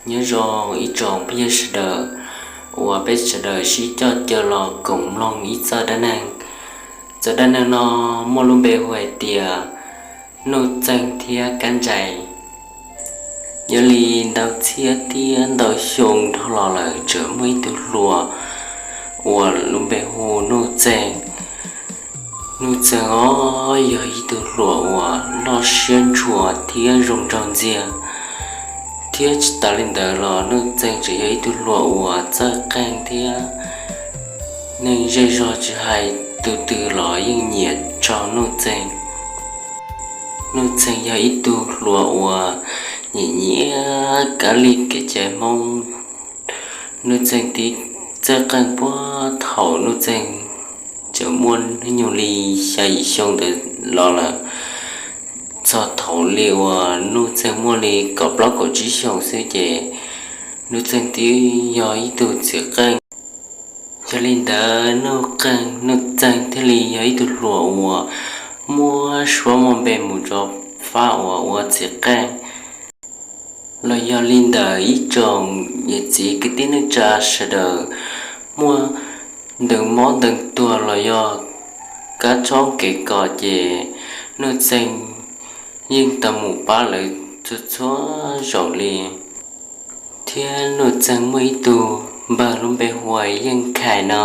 Nyob zoo ib tsoom phooj ywg sawv daws uas peb sawv daws sib coj caw los koom mloog ib txoj dab neeg. Txoj dab neeg no muaj lub npe hu hais tias Nuj Txeeg thiab Kab Nrais. Nyob li ntau txhiab thiab ntau xyoo dhau los lawm, tseem muaj ib tug hluas uas lub npe hu Nuj Txeeg. Nuj Txeeg os, yog ib tug hluas uas loj siab ntshua thiab zoo nraug ntxiag, thiab tsis tas li ntawd los Nuj Txeeg tseem yog ib tug hluas uas txawj qeej thiab neeg zej zog tsis hais tus twg los yeej nyiam tshaj Nuj Txeeg. Nuj Txeeg yog ib tug hluas uas nyiam nyiam kab li kev cai Hmoob. Nuj Txeeg tib txawj qeej puag thaum Nuj Txeeg tseem muaj hnub nyoog li xya yim xyoo ntawd los lawm. Txog thaum li uas Nuj Txeeg muaj li kaum plaub kaum tsib xyoo xwb ces Nuj Txeeg twb yog ib tug txiv qeej. Yog li ntawd Nuj Txeeg, Nuj Txeeg thiaj li yog ib tug hluas uas muaj suab muaj npe mus rau fab uas ua txiv qeej. Los yog li ntawm ib tsoom niam txiv kwv tij neej tsa sawv daws muaj ntees mob ntees tuag los yog kab tshoob kev kos ces Nuj Txeeg yeej tau mus pab lawv txhua txhua zaus li. Thiab Nuj Txeeg muaj ib tug npawg lub npe hu ua Yeej Khais no,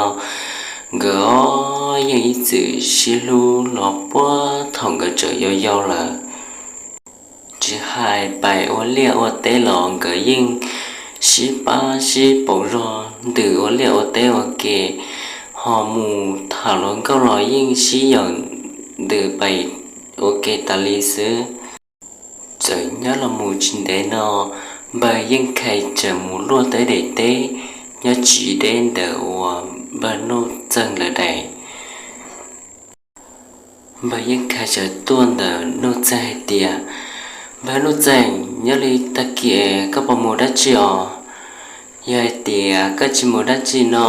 nkawd yeej ib txwm sib hlub los puag thaum nkawd tseem yau yau lawm. Tsis hais pais ua liaj ua teb los nkawd yeej sib pab sib pauv zog ntws ua liaj ua teb ua ke, ho mus tham hluas nkauj los yeej sib yaum ntws pais ua ke tas li xwb. Txawm nyob los mus tsis ntev no, npawg Yeej Khais txawm mus luaj teb daim teb nyob tsis deb ntawm uas npawg Nuj Txeeg lawv daim. Npawg Yeej Khais txawm tuaj ntawm Nuj Txeeg hais tias, Npawg Nuj Txeeg, nyob li tag kis koj puas mus dab tsi os? Yog hais tias koj tsis mus dab tsi no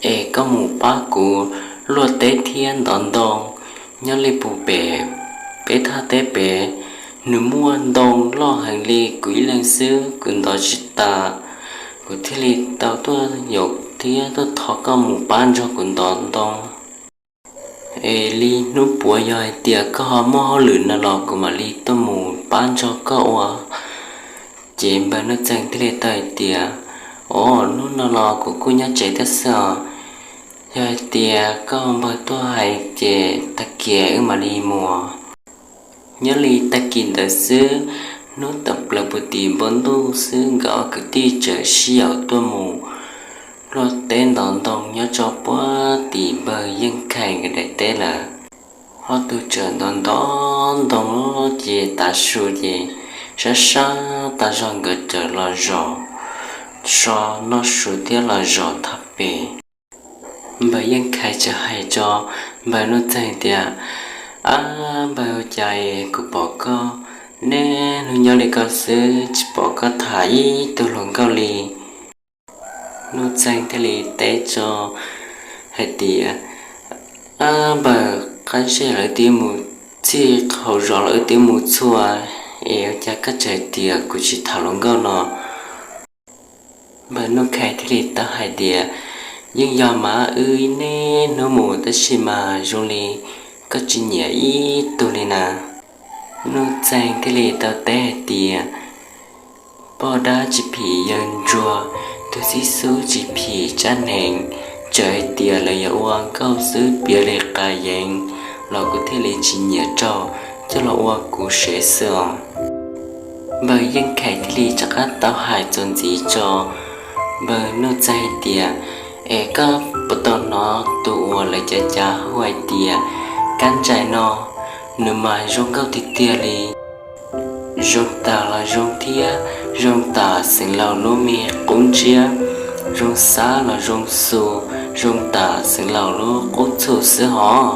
es koj mus pab kuv luaj teb thiab ntov ntoo. Nyob li puag pem peb thaj teb pem, nws muaj ntoo loj heev li, kuv ib leeg xwb kuv ntov tsis tas, kuv thiaj li tau tuaj yaum thiab tuaj thov koj mus pab nrog kuv ntov ntoo. Es li hnub puav yog hais tias koj ho muaj hauj lwm no los kuv mam li tuaj mus pab nrog koj ua. Ces npawg Nuj Txeeg thiaj li tau hais tias, Os, hnub no los kuv kuj nyob tsev thiab xwb os. Yog hais tias koj npawg tuaj hais ces tag kis wb mam li mus. Nyob li tag kis ntawd xwb, hnub tawm plaws puag tim npoo ntuj xwb nkawd ob kwv tij txawm sib yaum tuaj mus luaj teb ntov ntoo nyob rau puag tim npawg Yeej Khais nkawd daim teb lawm. Ob tug txawm ntov ntov ntoo ces tav su ces sab sab tag zog nkawd txawm los zaum so noj su thiab los zaum thaj pem. Npawg Yeej Khais txawm hais rau npawg Nuj Txeeg tias, Ab npawg, ua cas es kuv pom koj niaj hnub nyob li koj xwb tsis pom koj tham ib tug hluas nkauj li? Nuj Txeeg thiaj li teb rau hais tias, Ab npawg, qab zej lawv twb mus txij hauv zos lawv twb mus txhua, es ua cas koj tseem hais tias kuv tsis tham hluas nkauj no? Npawg Nuj Khais thiaj li tau hais tias, Yeej yog mas, wb niaj hnub mus tab sis mas zoo li koj tsis nyiam ib tug li na. Nuj Txeeg thiaj li tau teb hais tias, Poj dab tsis phim yawg ntsuag, tus xib xub tsis phim tsab hneev. Txawm hais tias lawv yuav ua nkauj xwb piav li qas yeev los kuv thiaj li tsis nyiam rau, coj los ua kuv sev xwb os. Npawg Yeej Khais thiaj li rov qab tau hais txuas ntxiv rau npawg Nuj Txeeg hais tias, Es koj puas tau hnov tus uas lawv cav cav hu hais tias Kab Nrais no, nws mas zoo nkauj tiag tiag li. Zoo tas los zoo thiab, zoo tam xeev laus lub me qub ntsiab, zoo xab los zoo xu, zoo tam xeev laus lub qub txhu xwb hov.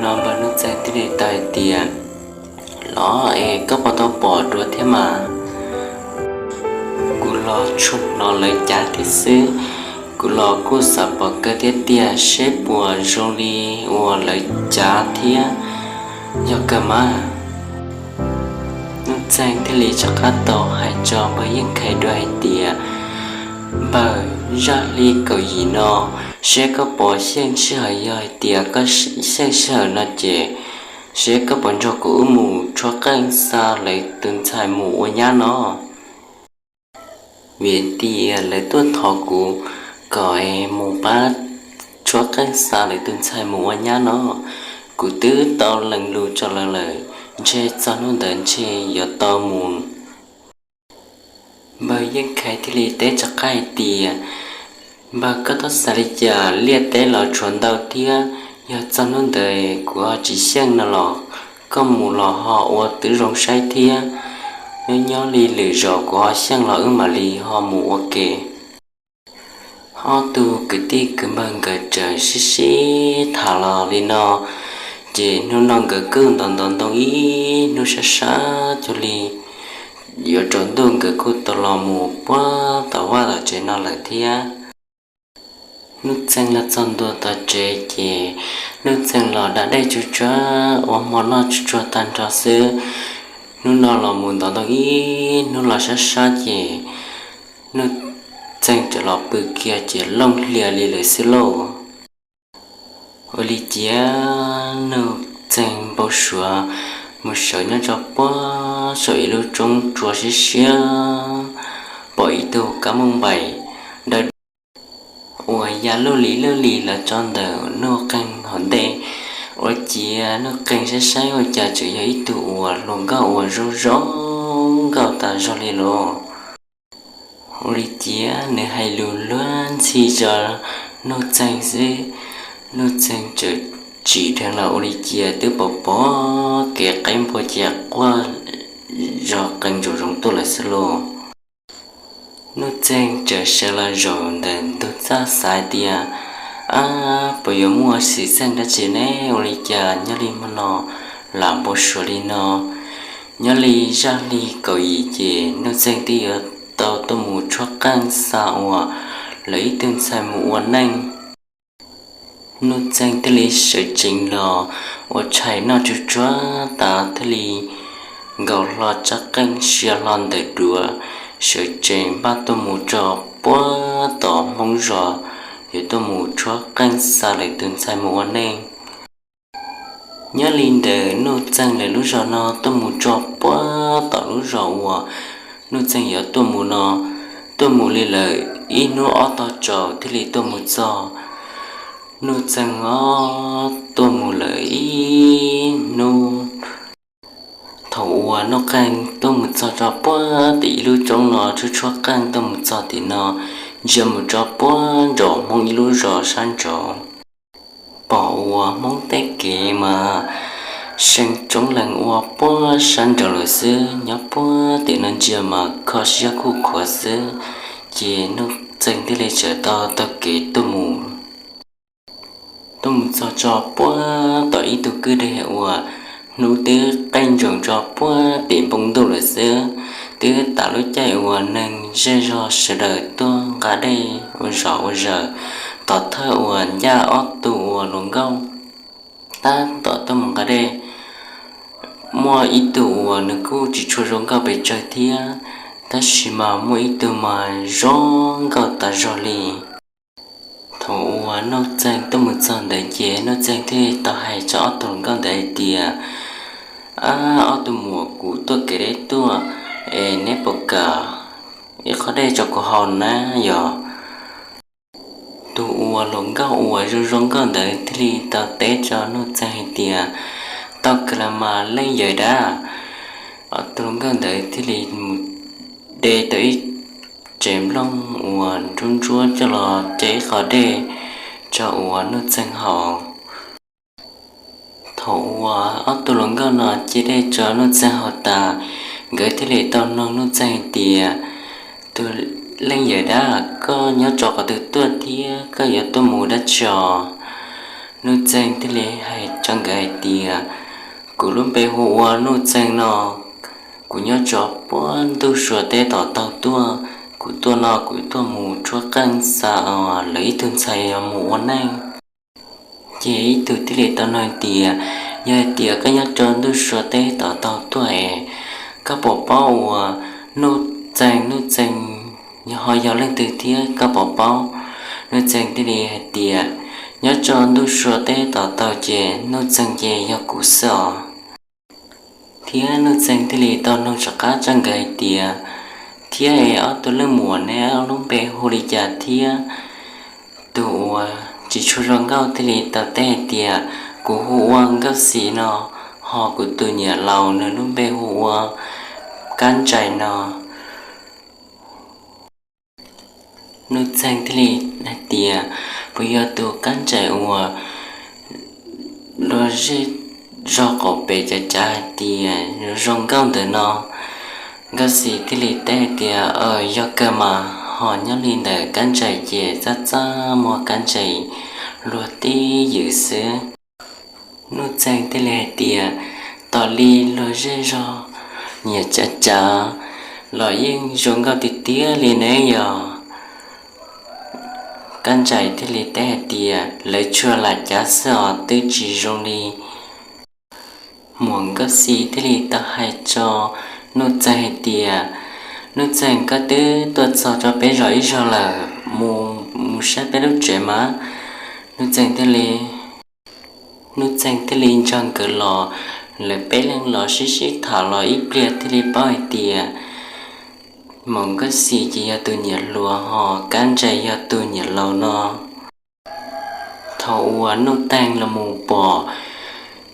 No npawg Nuj Txeeg thiaj li tau hais tias, Los es koj puas tau pom dua thiab mas? Kuv los tsuas hnov lawv cav thiab xwb, kuv los kuj xav pom kawg thiab tiag seb puas zoo li uas lawv cav thiab. Yog kawg mas. Nuj Txeeg thiaj li rov qab tau hais rau npawg Yeej Khais dua hais tias, npawg, zaj li kaum yim no, seb koj puas xyeej sij hawm, yog hais tias koj xyeej sij hawm no ces, seb koj puas nrog kuv wb mus tshuab qeej xa lawv tus ntxhais mus ua nyab no. Vim tias lawv tuaj thov kuv kom mus pab tshuab qeej xa lawv tus ntxhais mus ua nyab no, kuv twb tau lees lus rau lawv lawm, ntshe txog hnub ntawd ntshe yuav tau mus. Npawg Yeej Khais thiaj li teb rov qab hais tias, npawg, koj txhob xav li cas, liaj teb los tshuav ntau thiab, yog txog hnub ntawd kuv ho tsis xyeej no los, koj mus los ho ua tib zoo saib thiab, nyob nyob li lwm zaus kuv ho xyeej los wb mam li ho mus ua ke. Ob tug kwv tij kwv npawg nkawd txawm sib sib tham los li no, ces hnub no nkawd kuj ntov ntov ntoo ib hnub sab sab cuag li yuav tsaus ntuj, nkawd kuj tau los mus puag tom vaj tom tsev no lawm thiab. Nuj Txeeg los txog ntua tom tsev ces Nuj Txeeg los da dej tsuag tsuag ua hmo noj tsuag tsuag tag nrho xwb. Hnub no los mus ntov ntoo ib hnub los sab sab ces Nuj Txeeg txawm los pw kiag ces looj hlias li lawm xwb lauj. Ua li cas Nuj Txeeg npau suav mus sawv nyob rau puag saum ib lub roob tsua siab siab, pom ib tug kab mooj npaim dawb uas ya luj li luj li los tso ntawm Nuj Txeeg hauv ntej. Ua ciav Nuj Txeeg saib saib ua cas tseem yog ib tug uas hluas nkauj uas zoo zoo nkauj tas zog li los. Ua li ciav nws hais lus luag ntxhi rau Nuj Txeeg xwb, Nuj Txeeg txawm tsim dheev los ua li ciav twb pom pom kev qaib npua ces quaj zog qees ntsoov zoov tuaj lawm xwb lauj. Nuj Txeeg txawm sawv los zaum ntawm ntug txaj xav tias, ab, puas yuav muaj xwm txheej dab tsi ne, ua li cas nyob li hmo no lam npau suav li no. Nyob li zaj hli kaum yim ces Nuj Txeeg twb yuav tau tuaj mus tshuab qeej xa uas lawv ib tug ntxhais mus ua neej. Nuj Txeeg thiaj li sawv tsees los ua tshais noj tsuag tsuag tas thiaj li nkaus hlo tsab qeej sia hlo ntawm duav, sawv tsees npaj tuaj mus rau puag tom Hmoob zos, yuav tuaj mus tshuab qeej xa lawv tus ntxhais mus ua neej. Nyob li ntawm Nuj Txeeg lawv lub zos no tuaj mus rau puag tom lub zos uas Nuj Txeeg yuav tuaj mus no, tuaj mus li lawm ib hnub ob tog tsaus thiaj li tuaj mus txog. Nuj Txeeg ob tuaj mus lawm ib hnub. Thaum uas Nuj Txeeg tuaj mus txog rau puag tim ib lub roob no, tshuab tshuab qeej tuaj mus txog tim no, ntsia mus rau puag nraum Hmoob ib lub zos sab nraud, pom uas Hmoob tej kev mas seev tsoob lees ua puag sab nraud lawm xwb, nyob puag tim no ntsia mas kho siab kuj khuav xwb. Ces Nuj Txeeg thiaj li txawm tau taug kev tuaj mus. Tuaj mus txog rau puag tom ib tug kwj deg uas hnub twb qaij ntsoov rau puag tim npoo ntuj lawm xwb, twb tas lub caij uas neeg zej zog sawv daws tuaj nqa dej ua zom ua zaws. Tom thawj uas ncaj ob tug uas hluas nkauj, tab tom tuaj mus nqa dej, muaj ib tug uas nws kuj tsis tshua zoo nkauj pes tsawg thiab, tab sis mas muaj ib tug mas zoo nkauj tas zog li. Thaum uas Nuj Txeeg tuaj mus txog ntawd ces Nuj Txeeg thiaj tau hais rau ob tug hluas nkauj ntawd hais tias, ab, ob tug muam, kuv tuaj kev deb tuaj, es neb puas kam ib qho dej rau kuv haus na yog? Tus uas hluas nkauj uas zoo zoo nkauj ntawd thiaj li tau teb rau Nuj Txeeg hais tias, tau kawg los mas leej yawm dab. Ob tug hluas nkauj ntawd thiaj li mus de tau ib tsev nplooj uas ntsuab ntsuab coj los ce ib qho dej rau uas Nuj Txeeg haus. Thaum uas ob tug hluas nkauj no ce dej rau Nuj Txeeg haus tas, nkawd thiaj li tau nug Nuj Txeeg hais tias, tus leej yawm dab, koj nyob rau qhov twg tuaj thiab koj yuav tuaj mus dab tsi os? Nuj Txeeg thiaj li hais rau nkawd hais tias, kuv lub npe hu ua Nuj Txeeg no, kuv nyob rau puag ntuj sua teb tom taug tuaj, kuv tuaj no kuv tuaj mus tshuab qeej xa lawv ib tug ntxhais mus ua neej. Ces ib tug thiaj li tau nug tias, yog hais tias koj nyob rau ntuj sua teb tom taug tuaj es Koj puas paub uas Nuj Txeeg, Nuj Txeeg ho yog leej twg thiab koj puas paub? Nuj Txeeg thiaj li hais tias, nyob rau ntuj sua teb tom tau ces Nuj Txeeg ces yog kuv xwb os. Thiab Nuj Txeeg thiaj li tau nug rov qab rau nkawd hais tias, thiab es ob tug leej muam neb ob lub npe hu li cas thiab? Tus uas tsis tshua zoo nkauj thiaj li tau teb hais tias, kuv hu ua Nkauj Xis no, ho kuv tus niam laus nws lub npe hu ua Kab Nrais no. Nuj Txeeg thiaj li hais tias, puas yog tus Kab Nrais uas luag zej zog qaum pem cav cav hais tias zoo nkauj ntawm no? Nkauj Xis thiaj li teb hais tias, aws, yog kawg mas. Ho nyob li ntawm Kab Nrais ces txaj txaj muag, Kab Nrais luag tib ywm xwb. Nuj Txeeg thiaj li hais tias, tos li luag zej zog nyiam cav cav los yeej zoo nkauj tiag tiag li ne yog? Kab Nrais thiaj li teb hais tias, lawv tsuas lam cav xwb os, twb tsis zoo li. Muam Nkauj Xis thiaj li tau hais rau Nuj Txeeg hais tias, Nuj Txeeg, koj twb tuaj txog rau peb zos ib zaug lawm, mus, mus saib peb lub tsev mas. Nuj Txeeg thiaj li, Nuj Txeeg thiaj li nrog nkawd los, lawv peb leeg los sib sib tham los ib pliag thiaj li paub hais tias Muam Nkauj Xis ces yog tus niam hluas, ho Kab Nrais yog tus niam laus no. Thaum uas Nuj Txeeg los mus pom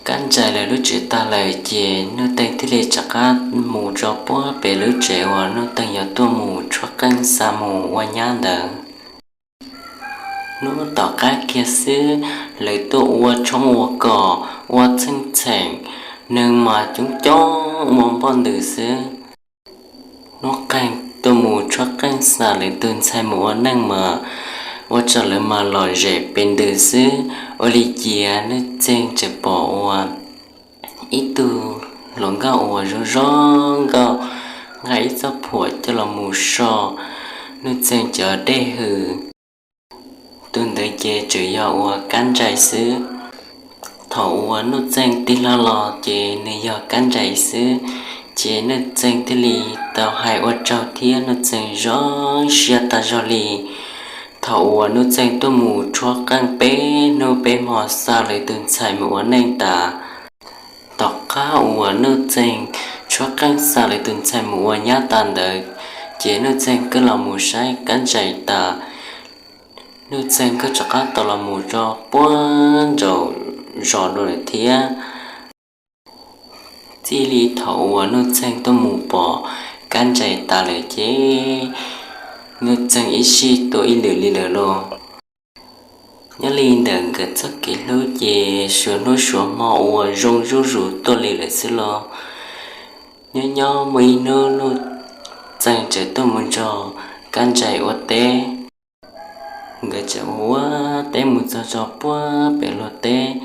Kab Nrais lawv lub tsev tag lawm ces Nuj Txeeg thiaj li rov qab mus rau puag pem lub tsev uas Nuj Txeeg yuav tuaj mus tshuab qeej xa mus ua nyab ntawd. Hnub tom qab kiag xwb, lawv tuaj ua tshoob ua kos, ua txheej txheem, neeg mas coob coob ua npoj ntws xwb. Nuj Txeeg tuaj mus tshuab qeej xa lawv tus ntxhais mus ua neej mas ua rau lawv mas lom zem pes ntws xwb. Ua li cas Nuj Txeeg tseem pom ua ib tug hluas nkauj uas zoo zoo nkauj nqa ib txoj phuam coj los mus so Nuj Txeeg cov dej hws. Tus ntawd ces tseem yog ua Kab Nrais xwb. Thaum uas Nuj Txeeg tig hlo los ces nws yog Kab Nrais xwb. Ces Nuj Txeeg thiaj li tau hais ua tsaug thiab Nuj Txeeg zoo siab tag zog li. Thaum uas Nuj Txeeg tuaj mus tshuab qeej peb hnub peb hmo xa lawv tus ntxhais mus ua neej tas, tom qab uas Nuj Txeeg tshuab qeej xa lawv tus ntxhais mus ua nyab tas ntawd, ces Nuj Txeeg kuj los mus saib Kab Nrais tas. Nuj Txeeg kuj rov qab tau los mus rau puag nraum zos dua lawm thiab. Txij li thaum uas Nuj Txeeg tuaj mus pom Kab Nrais tas lawm ces Nuj Txeeg ib sij tuaj ib lwm li lawm lauj. Nyob li ntawm nkawd txoj kev hlub ces suav hnub suav hmo uas zoo zuj zus tuaj li lawm xwb lauj. Nyob nyob muaj ib hnub Nuj Txeeg tseem tuaj mus nrog Kab Nrais ua teb. Nkawd tseem ua ua teb mus txog rau puag pem luag teb,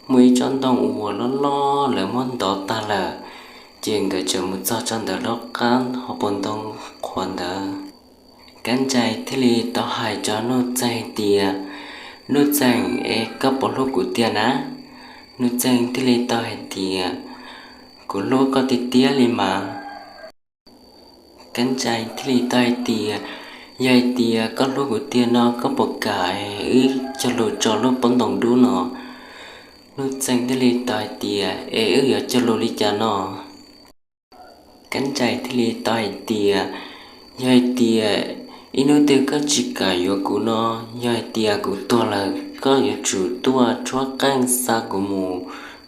muaj ib tsob ntoo uas loj loj lawv muab ntov tag lawm, ces nkawd tseem mus txog rau ntawm lub qab hauv paus ntoo qhuav ntawd. Kab Nrais thiaj li tau hais rau Nuj Txeeg hais tias, Nuj Txeeg, es koj puas hlub kuv tiag na? Nuj Txeeg thiaj li tau hais tias, kuv hlub koj tiag tiag li mas. Kab Nrais thiaj li tau hais tias, yog hais tias koj hlub kuv tiag no koj puas kam wb cog lus rau lub pob ntoos dub no? Nuj Txeeg thiaj li tau hais tias, es wb yuav cog lus li cas no? Kab Nrais thiaj li tau hais tias, yog hais tias ib hnub twg koj tsis kam yuav kuv no, yog hais tias kuv tuag lawm koj yuav tsum tuaj tshuab qeej xa kuv mus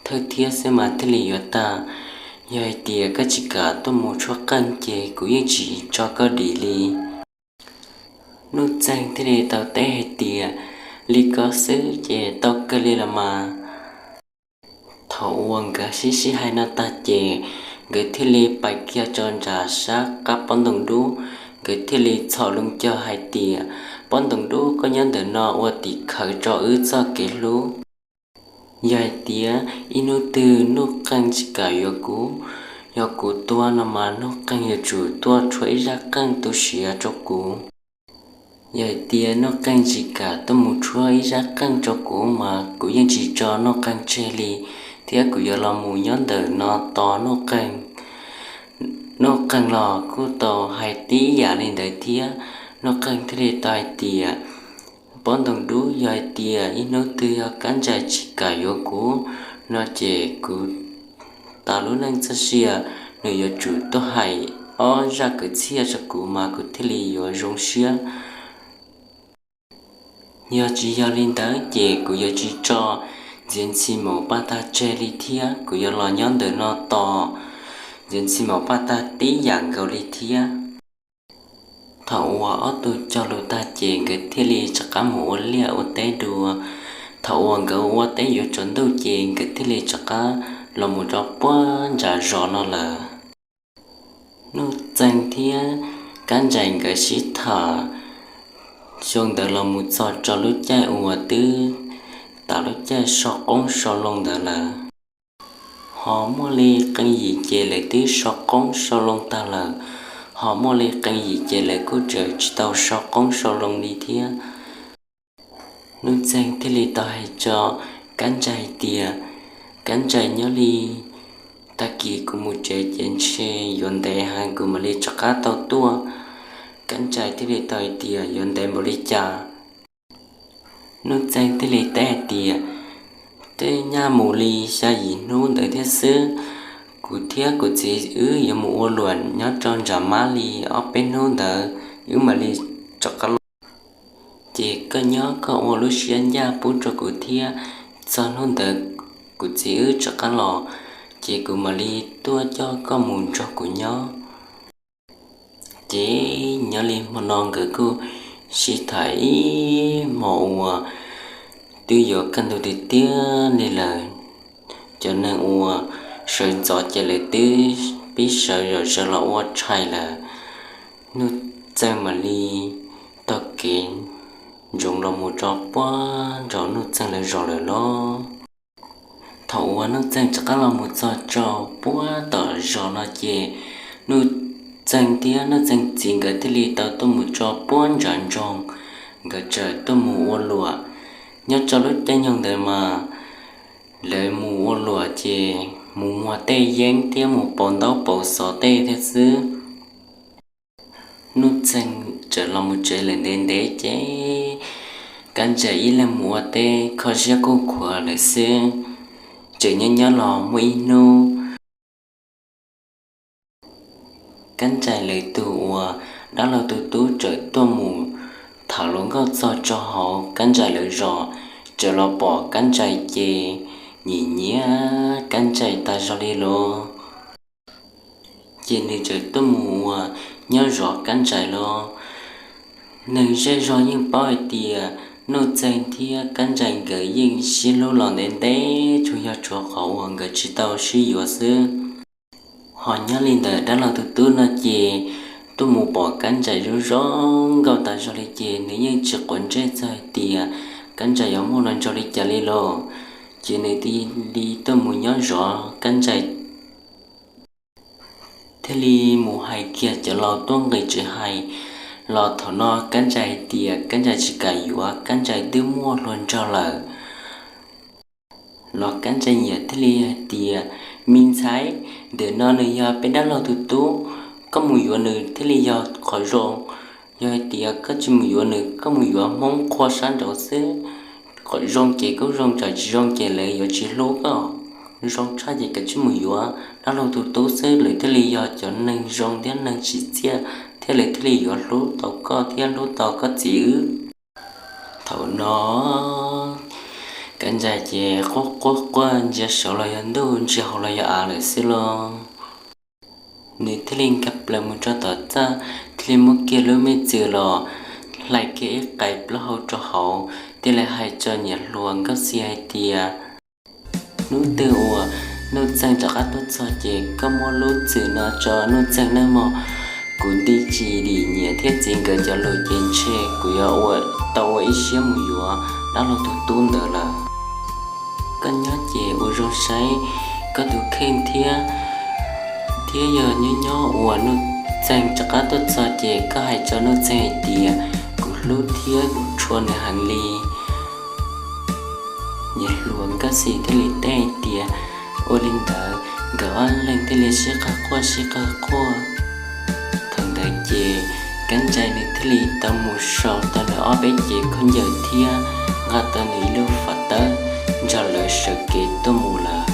thawj thiab xwb mas thiaj li yuav tag. Yog hais tias koj tsis kam tuaj mus tshuab qeej ces kuv yeej tsis tso koj dim li. Nuj Txeeg thiaj li tau teb hais tias, li ko xwb ces tau kawg li los mas. Thaum uas nkawd sib sib hais no tag ces nkawd thiaj li pais kiag rau nram sab qab pob ntoos dub. Nkawd thiaj li txhos loo cog hais tias, pob ntoos dub, koj nyob ntawm no ua tim khawv rau wb txoj kev hlub. Yog hais tias ib hnub twg Nuj Txeeg tsis kam yuav kuv, yog kuv tuag no mas Nuj Txeeg yuav tsum tuaj tshuab ib zaj qeej tu siav rau kuv. Yog hais tias Nuj Txeeg tsis kam tuaj mus tshuab ib zaj qeej rau kuv mas kuv yeej tsis tso Nuj Txeeg tseg li, thiab kuv yuav los mus nyob ntawm no tos Nuj Txeeg. Nuj Qeeg los kuj tau hais tib yam li ntawd thiab. Nuj Qeeg thiaj li tau hais tias, Pob ntoo dub, yog hais tias ib hnub twg yog Kab Nrais tsis kam yuav kuv no ces kuv tas lub neej txoj sia, nws yuav tsum tuaj hais ob zaj kwv txhiaj rau kuv mas kuv thiaj li yuav zoo siab. Yog tsis yog li ntawd ces kuv yuav tsis tso Ntxias Ntxhi Maum Paj Tag tseg li thiab, kuv yuav los nyob ntawm no tos Ntxias Ntxhi Maum Paj Tag tib yam nkaus li thiab. Thaum uas ob tug cog lus tag ces nkawd thiaj li rov qab mus ua liaj ua teb dua. Thaum uas nkawd ua teb yuav tsaus ntuj ces nkawd thiaj li rov qab los mus rau puag nram zos no lawm. Nuj Txeeg thiab Kab Nrais nkawd sib tham xyoo ntawd los mus txog rau lub caij uas twb tas lub caij sau qoob sau loo ntawd lawm. Ho muaj li qee yim ces lawv twb sau qoob sau loo tag lawm, ho muaj li qee yim ces lawv kuj tseem tsis tau sau qoob sau loo li thiab. Nuj Txeeg thiaj li tau hais rau Kab Nrais hais tias, Kab Nrais, nyob li tag kis kuv mus tsev ces ntshe yuav ntev heev kuv mam li rov qab tau tuaj. Kab Nrais thiaj li tau hais tias, Yuav ntev npaum li cas? Nuj Txeeg thiaj li teb hais tias, Twb nyaj mus li xya yim hnub ntawd thiab xwb, kuv thiab kuv txiv wb yuav mus ua luam nyob rau nram mab li ob peb hnub ntawd wb mam li rov qab los. Ces koj nyob koj ua lub siab ncaj pub rau kuv thiab, txog hnub ntawd kuv txiv wb rov qab los, ces kuv mam li tuaj coj koj mus nrog kuv nyob. Ces nyob li hmo no nkawd kuj sib tham ib hmo uas twb yuav kaj ntug tiag tiag li lawm. Cov neeg uas sawv ntxov ces lawv twb pib sawv zom zaws los ua tshais lawm. Nuj Txeeg mam li taug kev ntsoov los mus rau puag nram Nuj Txeeg lawv zos lawm los. Thaum uas Nuj Txeeg rov qab los mus txog rau puag tom zos no ces Nuj Txeeg thiab Nuj Txeeg txiv nkawd thiaj li tau tuaj mus rau puag nram nroog, nkawd txawm tuaj mus ua luam. Nyob rau lub caij nyoog ntawd mas lawv mus ua luam ces mus muag tej yeeb thiab mus pauv ntaub pauv xov tej thiab xwb. Nuj Txeeg txawm los mus tsev lawm ntev ntev ces Kab Nrais ib leeg mus ua teb kho siab kuj khuav lawm xwb. Tseem nyob nyob los muaj ib hnub Kab Nrais lawv tus uas dab laug tus tub txawm tuaj mus tham hluas nkauj txog rau hauv Kab Nrais lawv zos, txawm los pom Kab Nrais ces nyiam nyiam Kab Nrais tas zog li los. Ces nws txawm tuaj mus uas nyob zov Kab Nrais los. Neeg zej zog yeej paub hais tias Nuj Txeeg thiab Kab Nrais nkawd yeej sib hlub los ntev ntev tsuas yog tshuav qhov uas nkawd tsis tau sib yuav xwb. Ho nyob li ntawm dab laug tus tub no ces tuaj mus pom Kab Nrais zoo zoo nkauj tas zog li ces nws yeej tsis quav ntsej txog hais tias Kab Nrais yuav muaj hluas nraug li cas li los, ces nws thiaj li tuaj mus nyob zov Kab Nrais, thiaj li mus hais kiag cov laus tuaj nqis tsis hais los. Thaum no Kab Nrais hais tias Kab Nrais tsis kam yuav, Kab Nrais twb muaj hluas nraug lawm. Los Kab Nrais niam thiaj li hais tias, Me ntxhais, ntawm no nws yog peb dab laug tus tub, koj mus yuav nws thiaj li yog qhov zoo. Yog hais tias koj tsis mus yuav nws, koj mus yuav Hmoob qhua sab nraud xwb, qhov zoo ces kuj zoo, tsam tsis zoo ces lawv yuav tsis hlub koj. Zoo tshaj ces koj tsis mus yuav dab laug tus tub xwb, lawv thiaj li yog cov neeg zoo thiab neeg tsim txiaj, thiab lawv thiaj li yuav hlub tau koj thiab hlub tau koj txiv wb. Thaum no Kab Nrais ces quaj quaj quaj ntsia saud los yog ntuj, ntsia hauv los yog av lawm xwb los. Nws thiaj li nkag plaws mus rau tom txaj, thiaj li muab kiag lub me txwm los hlais kiag ib qais plaub hau rau hauv, thiaj li hais rau niam hluas Nkauj Xis hais tias, Hnub twg uas Nuj Txeeg rov qab tuaj txog ces koj muab lub txwm no rau Nuj Txeeg nawb mog. Kuv nti tsis dim niam thiab txiv nkawd cov lus ces ntshe kuv yuav tau ua ib siab mus yuav dab laug tus tub ntawd lawm. Koj nyob ces ua zoo saib koj tus kheej thiab, thiab yog nyob nyob uas Nuj Txeeg rov qab tuaj txog ces koj hais rau Nuj Txeeg hais tias kuv hlub thiab kuv tshua nws heev li. Niam hluas Nkauj Xis thiaj li teb hais tias, Ua li ntawd Nkawd ob leeg thiaj li sib qawg quaj sib qawg quaj. Thaum ntawd ces Kab Ntsais nws thiaj li tau mus sau tau nws ob peb cev khaub ncaws thiab nqa tau nws ib lub fam tawb nrog lawv sawv kev tuaj mus lawm.